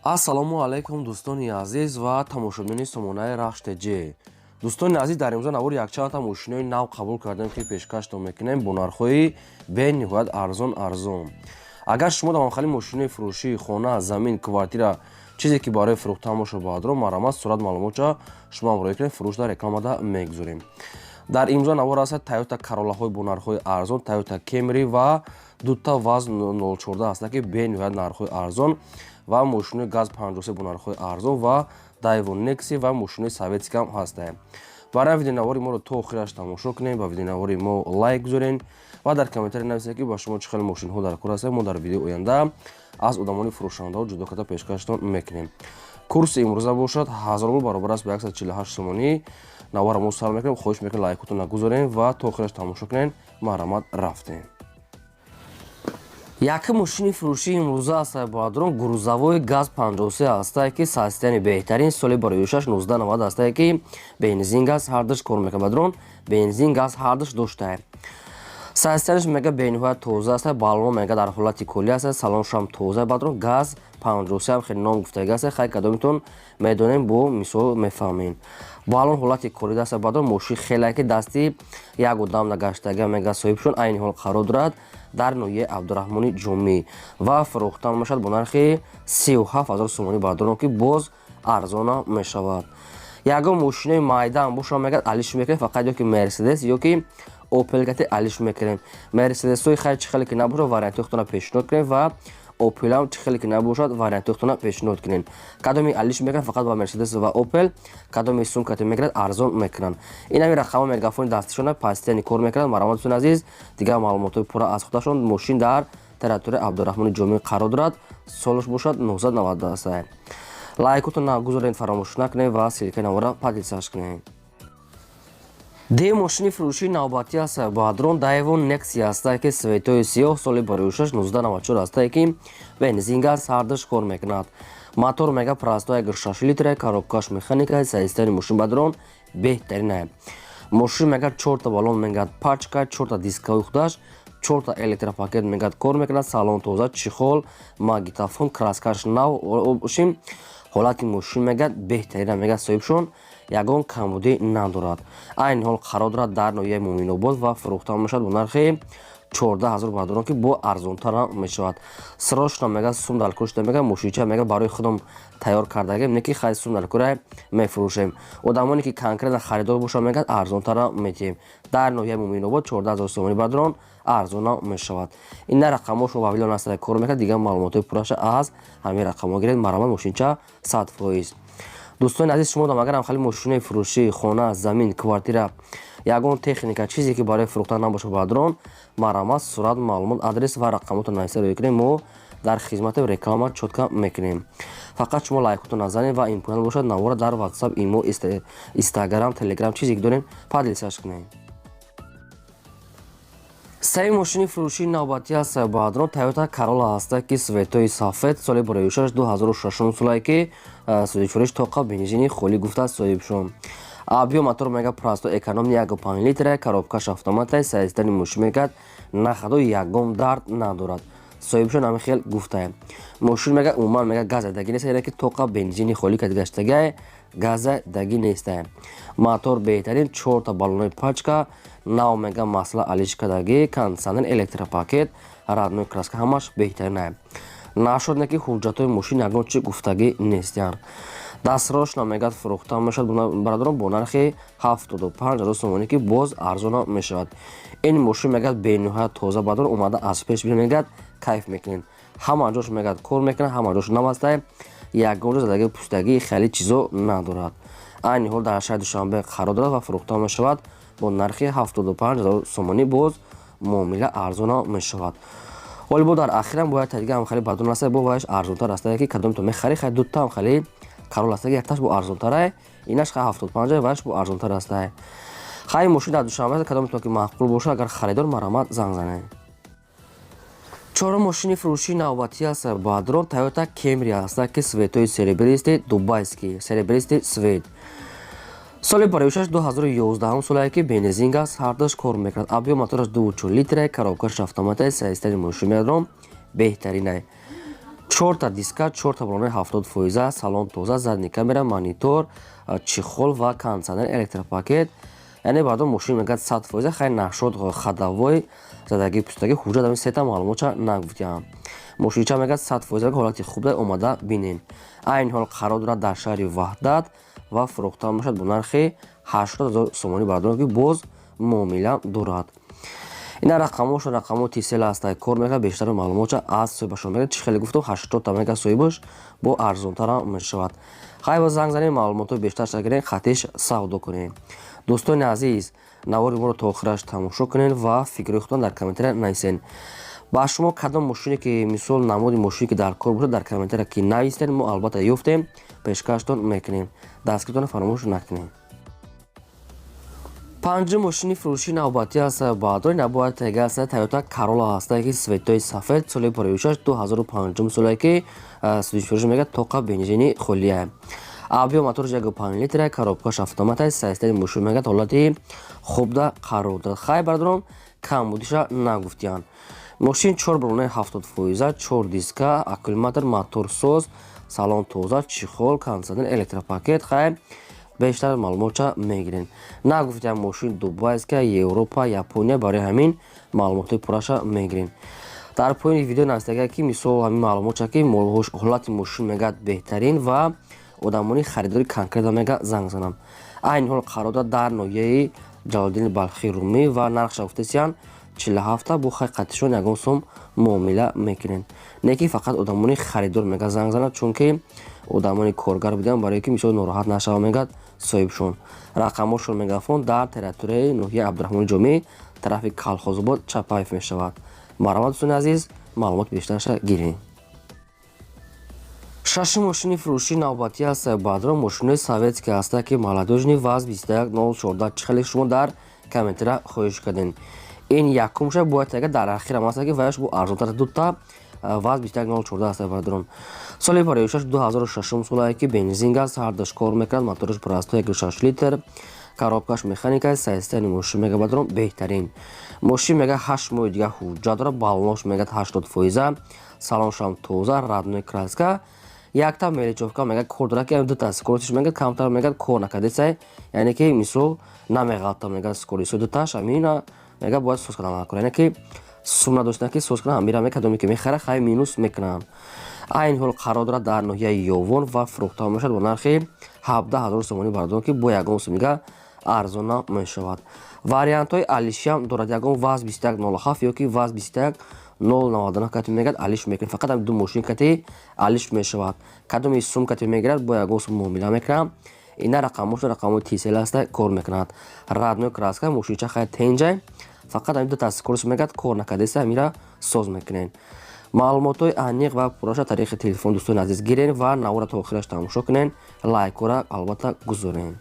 Ассалому алайкум, дӯстони азиз ва тамошобинони сомонаи Рахш ТЖ. Дӯстони азиз, дар имрӯза навори якчандта мошинои нав қабул кардем, ки пешкаштон мекунем бо нархҳои бениҳоят арзон арзон. Агар шумо дар махали мошинои фурӯшии хона, замин, квартира, чизе ки барои фурӯхтан бошад, баъдро марҳамат, сурат, маълумотча шумо ҳамроҳӣ кунед, фурӯш дар рекламада мегузорем. Дар имрӯза навор ҳастад Тойота Короллаҳои бо нархҳои арзон, Тойота Кемри ва дута ВАЗ 014 ҳастанд, ки бениҳоят нархҳои арзон, ва мошинои ГАЗ 53 бо нархҳои арзон, ва Дайву Некси, ва мошинои советский ҳам ҳастанд. Барои видеонавори моро то охираш тамошо кунем, ба видеонавори мо лайк гузорен ва дар комментарий нависед, ки ба шумо чӣ хел мошинҳо дар кор ҳастанд. Мо дар видеои оянда аз одамони фурӯшандаҳо ҷудо карда пешкаштон мекунем. Курси имрӯза бошад, 1000 рубл баробар аст ба 148 сомонӣ. Навора мо сар мекунем. Хоҳиш мекунем, лайкотон нагузорем ва то охираш тамошо кунем. Марҳамат, рафтем. Якум мошини фурӯшии имрӯза аст, бародарон, грузовой ГАЗ 53 ҳастае, ки состояние беҳтарин, соли бароюшаш 1990 ҳастае, ки бензин, газ ҳардуш кор мекунад. Бародарон, бензин, газ ҳардуш доштае. Состояние ш мега бениҳоят тоза аст, балон мега дар ҳолати куллӣ аст, салоншам тоза. Бародарон, ГАЗ 53 ҳам хеле ном гуфтагӣ аст. Хай, кадомитон медонем, бо мисол мефаҳмем. Балон ҳолати корида аст. Бародарон, мошин хеле ки дасти як одам нагаштага. Мега соҳибшон айни ҳол қарор дорад дар ноҳияи Абдураҳмони Ҷомӣ ва фурӯхта мешавад бо нархи 37 000 сомонӣ, бародарон, ки боз арзона мешавад. Ягон мошинои майдаам бошам, мегӯяд, алиш мекунем, фақат ё ки Мерседес, ё ки Опел гати алиш мекунем. Мерседесҳои хай чӣ хеле ки набошад, вариантҳои худтона пешниҳод кунем, ва Опелам чӣ хеле ки набошад, вариантҳои худтона пешниҳод кунем. Кадоми алиш мекунад, фақат ба Мерседес ва Опел кадоми сумкате мегирад, арзон мекунанд. Ин ҳами рақамҳо мегафони дастишона постоянно кор мекунанд. Марҳамат, дӯстони азиз, дигар маълумотҳои пурра аз худашон. Мошин дар территорияи Абдураҳмони Ҷомӣ қарор дорад, солаш бошад 993. Лайкотон нагузоред, фаромӯш накунед ва ссылка и навора поделиться ш кунед. Де мошини фурӯшии навбатӣ аст, бародарон, Дайвон Некси ҳастае, ки цвет ои сиёҳ, соли бароюшаш 1994 ҳастае, ки бензин, газ ҳардуш кор мекунад. Мотор мега простой 1,6 литра, коробка ш механика. Состояние мошин, бародарон, беҳтарина. Мошин мега чорта балон, мегӯяд, пачка, чорта дисковой худаш, чорта электропакет, мегӯяд, кор мекунад. Салон тоза, чехол, магнитофон, краска ш нав бошим. Ҳолати мошин, мегӯяд, беҳтарина. Мегӯяд, соҳибшон ягон камбудӣ надорад. Айни ҳол қарор дорад дар ноҳияи Муъминобод ва фурӯхта мешавад бо нархи 14 000, бародарон, ки бо арзонтар мешавад. Срочно, мега, сум дар кор шуда, мега, мошинча, мега, барои худам тайёр кардагем, не ки хай сум дар кора мефурӯшем. Одамоне ки конкретно харидор бошанд, мегӯяд, арзонтара метиҳем. Дар ноҳияи Муъминобод 14 000 сомонӣ, бародарон, арзона мешавад. Ин на рақамҳошо вавилон аст, кор мекард. Дигар маълумотҳои пурраша аз ҳамин рақамҳо гиред. Марҳамат, мошинча 100%. Дӯстони азиз, шумо дам агарам хали мошинои фурӯшӣ, хона, замин, квартира, ягон техника, чизе ки барои фурӯхтан набошад, бародарон, марҳамат, сурат, маълумот, адрес ва рақамотро нависа рӯй кунем. Мо дар хизмати реклама чётко мекунем. Фақат шумо лайкотон назанед ва имконият бошад, навора дар Ватсап, Имо, Инстаграм, Телеграм, чизе ки дорем, поделиться ш кунем. Сеюм мошини фурӯшии навбатӣ аст, бародарон, Тойота Королла ҳаста, ки цвет ои сафед, соли бароюшаш 2006 солае, ки сӯзишвориш тоқа бензини холӣ гуфтааст соҳибшон. Объём мотор мега простой, экономный, 1,5 литра, коробка ш автомата. Состояние мошин, мегӯяд, нахадо ягон дард надорад, соҳибшон ҳамин хел гуфтае. Мошин, мега, умуман, мега, газа даги нест, яъне ки тоқа бензини холӣ кадгаштагае, газа даги нестае. Мотор беҳтарин, чорта баллонои пачка нав, мега, масла алиш кардагӣ, кондитсионер, электропакет, родной краска, ҳамаш беҳтаринае. Нашуд не ки ҳуҷҷатҳои мошин ягон чи гуфтагӣ нестиянд. Дастрошна, мегӯяд, фурӯхта мешавад, бародарон, бо нархи 75 000 сомонӣ, ки боз арзона мешавад. Ин мошин, мегӯяд, бениҳоят тоза. Бародарон, омада аз пеш мегӯяд, кайф мекунед. Ҳама ҷош, мегӯяд, кор мекунад, ҳама ҷош навастае, ягон ҷо задагӣ, пустагӣ, хеле чизо надорад. Айни ҳол дар шаҳри Душанбе қарор дорад ва фурӯхта мешавад бо нархи 75 000 сомонӣ, боз муомила арзона мешавад. Ҳоли бо дар ахирам бояд дига ҳам хеле бадон аста, бо ваяш арзонтар аста, ки кадомто мехарӣ. Хай, дутаам хеле Королла аста, якташ бо арзонтарае, инаш хай 75, ваяш бо арзонтар астае. Хай, мошин дар Душанбе, кадомтон ки маъқул бошад, агар харидор, марҳамат, занг занед. Чорум мошини фурӯшии навбатӣ аст, бародарон, Тойота Кемри аста, ки цвет ои серебристый, дубайский серебристый цвет, соли бароишаш 2011 солае, ки бензин, газ ҳардуш кор мекунад. Объём мотораш 2,4 литра, коробка ш автоматае. Состояние мошин, меадром, беҳтаринае. Чорта диска, чорта балонаи 70%, салон тоза, задний камера, монитор, чехол ва кондиционер, электропакет. Яъне баъдон мошин мегӯяд 100%. Хай, нашод ходовой задаги пустаги, ҳуҷҷат ами сета маълумотча нагуфтиям. Мошинча мегӯяд 100%, ҳолати хуб, омада бинен. Айни ҳол қарор дорад дар шаҳри Ваҳдат ва фурӯхта мешавад бо нархи 80 000 сомонӣ, бардорам, ки боз муомила дорад. Ина рақамошо, рақамо Тисел ҳаста, кор мекунад. Бештари маълумотча аз соҳибашон мегӯяд. Чӣ хеле гуфтам, 80-та мега соҳибаш, бо арзонтарам мешавад. Хай, ба занг занем, маълумотҳои бештарша гирем, хатиш савдо кунем. Дӯстони азиз, навори моро то охираш тамошо кунед ва фикрҳои худтон дар комментария нависед. Ба шумо кадом мошине ки, мисол, намуди мошине ки дар кор бошад, дар комментария ки нависед, мо албатта ёфтем, пешкаштон мекунем. Дастгиртонро фаромӯш накунем. Панҷум мошини фурӯшии навбатӣ аст, баъдои набояд тега аст, Тойота Карола ҳаста, ки цветои сафед, соли 56, 2005 соле, ки сӯзишфурӯш мегӯяд тоқа бензини холия. Объём моторш 1,5 литра, коробкаш автомат аст. Состояни мошин мегӯяд ҳолати хубда қарор дорад. Хай, бардорон, камбудиша нагуфтиянд. Мошин чор балонаи 70%, чор диска, аккумулятор, моторсоз, салон тоза, чехол, кондиционер, электропакет. Хай, бештар маълумотча мегирем. Нагуфтиям, мошин дубайская, Европа, Япония, барои ҳамин маълумотҳои пурраша мегирем. Дар поёни видео навистага, ки мисол ҳамин маълумотча, ки ҳолати мошин мегӯяд беҳтарин ва одамони харидори конкретно мега занг занам. Айни ҳол қарор дорад дар ноҳияи Ҷалолиддини Балхи Румӣ ва нархша гуфтесиян 47-та, бо хай қатишон ягон сум муомила мекунем. Не ки фақат одамони харидор мега занг занад, чунки одамони коргар буданд, барое ки мисол нороҳат нашава, мегӯяд соҳибшон. Рақамошон, мегафон дар территорияи ноҳияи Абдурахмони Ҷомӣ, тарафи Калхозобод, Чапаев мешавад. Марҳамат, дӯстони азиз, маълумоти бештарша гирем. Шашум мошини фурӯшии навбатӣ аст, баъдро мошинои советский ҳаста, ки молодёжный ВАЗ 2104. Чӣ хеле шумо дар комментария хоҳиш кардем, ин якумша бояд ага дар ахирам аста, ки ваяш бо арзонтар. Дута ВАЗ 2104 аст, баъдрон, соли 56, 2006 солае, ки бензин аст, ҳардаш кор мекунад. Мотораш простой, 1,6 литр, коробкаш механика. Состояни мошин мега, бадрон, беҳтарин. Мошин мега 8 моҳи дига ҳуҷҷат дорад, баллош мегад 80%, салоншам тоза, родной краска. Якта мелочёвка мега кор дорад, ки дута скоростиш мега камтар, мега кор накардесай, яъне ки мисол намеғалта, мега скоростҳо дуташ амина мега бояд соз кардан накор, яъне ки сум надоштан, ки соз кунам. Амира мекадоме ки мехара, хай, минус мекунам. Айни ҳол қарор дорад дар ноҳияи Ёвон ва фурӯхта мешавад бо нархи 17 000 сомонӣ, бардорон, ки бо ягон сумига арзона мешавад. Вариантҳои алишиам дорад, ягон ВАЗ 2107 ё ки ВАЗ 2199 кати мегӯяд алиш мекунем. Фақат ҳами ду мошин кати алиш мешавад. Кадоми сум кати мегирад, бо ягон сум муомила мекунам. Ина рақамошо, рақамои Тисел аста, кор мекунад, родной краска, мошинча хай тенҷай. Фақат ҳами дута скорость мегӯяд кор накардеса, ҳамира соз мекунем. Маълумотҳои аниқ ва пурраша тариқи телефон, дӯстони азиз, гирен ва навора то охираш тамошо кунен, лайкора албатта гузорен.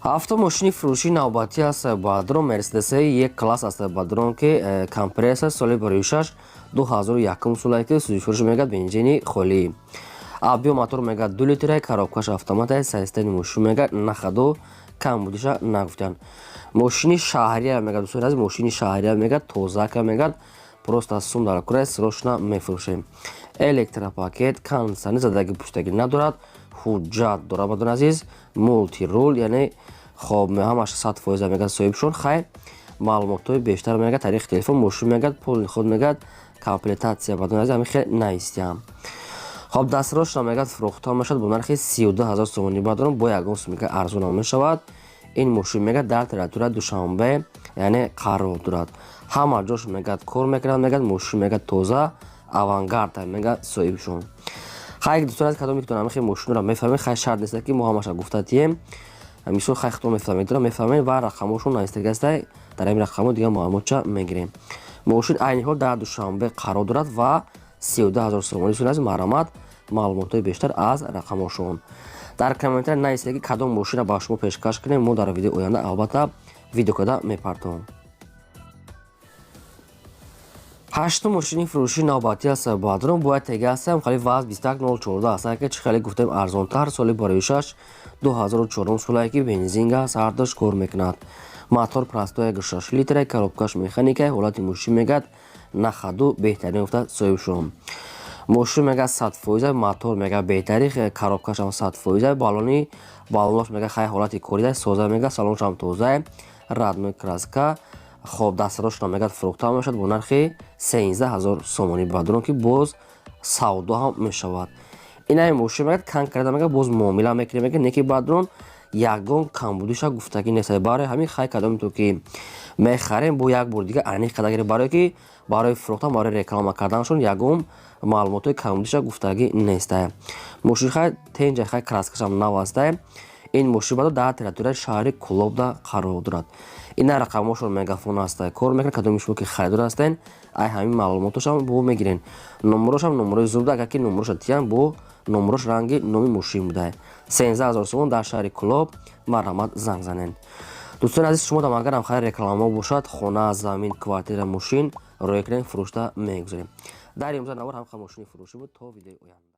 Ҳафтум мошини фурӯшии навбатӣ аст, бадрон, Мерседеси Е класс аст, бадрон, ки компрессор, соли 56, 2001 солае, ки сӯзишфурӯш мегӯяд бензини холӣ. Объём мотор мегӯяд 2 литра, коробкаш автомат аст. Состояни мошин мегӯяд нахаду камбудиша нагуфтанд. Мошини шаҳрия мегӯяд, дӯстони азиз, мошини шаҳрия мегӯяд тозака, мегӯяд просто сум дар кура, срочно мефурӯшем. Электропакет, кондиционер, задаги пуштагӣ надорад, ҳуҷҷат дорад, бадон азиз, мультируль, яъне хоб, ҳамаш 100% мегӯяд соҳибшон. Хайр, маълумотҳои бештар мегӯяд тариқи телефон. Мошин мегӯяд полный ход, мегӯяд комплектация, бадон азиз, ҳамин хел наистиям. Хоб, дастрошна мегӯяд фурӯхта мешавад бо нархи 32 000 сомонӣ, бадорам, бо ягон сум мегӯяд арзона мешавад. Ин мошин мегӯяд дар территорияи Душанбе, яъне қарор дорад. Ҳама ҷош мегӯяд кор мекунад, мегӯяд мошин мегӯяд тоза, авангард, мегӯяд соҳибшон. Хай, дӯстон аз кадоме ки ҳамин хел мошинро мефаҳмед, хай, шарт нест, ки мо ҳамаша гуфта тием. Мисол, хай, худтон мефаҳмед, мефаҳмед ва рақамҳошон навистага аста. Дар ҳамин рақамҳо дигар маълумотча мегирем. Мошин айни ҳол дар Душанбе қарор дорад ва 32 000 сомонӣ сун аст. Марҳамат, маълумотҳои бештар аз рақамҳошон. Дар комментария нависед, ки кадом мошинро ба шумо пешкаш кунем, мо дар видеои оянда албатта видео карда мепартом. Ҳаштум мошини фурӯшии навбатӣ аст, баъдрон, бояд тега ҳастам, хали ВАЗ 2104 аст, ки чӣ хеле гуфтем арзонтар, соли 56, 2004 солае, ки бензин аст, ҳардуш кор мекунад. Мотор простой, 1,6 литра, коробкаш механика. Ҳолати мошин мегӯяд На ходу беҳтарин гуфта соҳиб шудам. Мошин мега 100%, мотор мега беҳтари, коробкашам 100%, баллони баллонош мега хай ҳолати корида соза, мега салоншам тоза, родной краска. Хоб, дастарошона мега фурӯхта мешавад бо нархи 13 000 сомонӣ, бадрон, ки боз савдо ҳам мешавад. Инаи мошин мега кан карда, мега боз муомила мекунем, мега неки бадрон ягон камбудиша гуфтагӣ нест. Барои ҳамин хай кадоме то ки мехарем, бо як бор дига аниқ карда гирем, барое ки барои фурӯхтан, барои реклама карданашон ягон маълумотҳои камбудиша гуфтагӣ неста. Мошин хай тенҷа, хай краскашам нав аста. Ин мошин бадо дар территорияи шаҳри Кулобда қарор дорад. Ина рақамҳошон, мегафон аста, кор мекунад. Кадоми шумо ки харидор ҳастен, ай ҳамин маълумотошам бо мегирен. Номерошам номерои зур буда, агар ки номероша тиям, бо номерош ранги номи мошин буда. 13 000 сомон дар шаҳри Кулоб, марҳамат, занг занен. Дӯстони азиз, шумо дам агарам хайр рекламаҳо бошад, хона, замин, квартира, мошин рӯя кунем, фурӯшта мегузорем. Дар имрӯза навор ҳам мошини фурӯшӣ буд. То видеои оянда.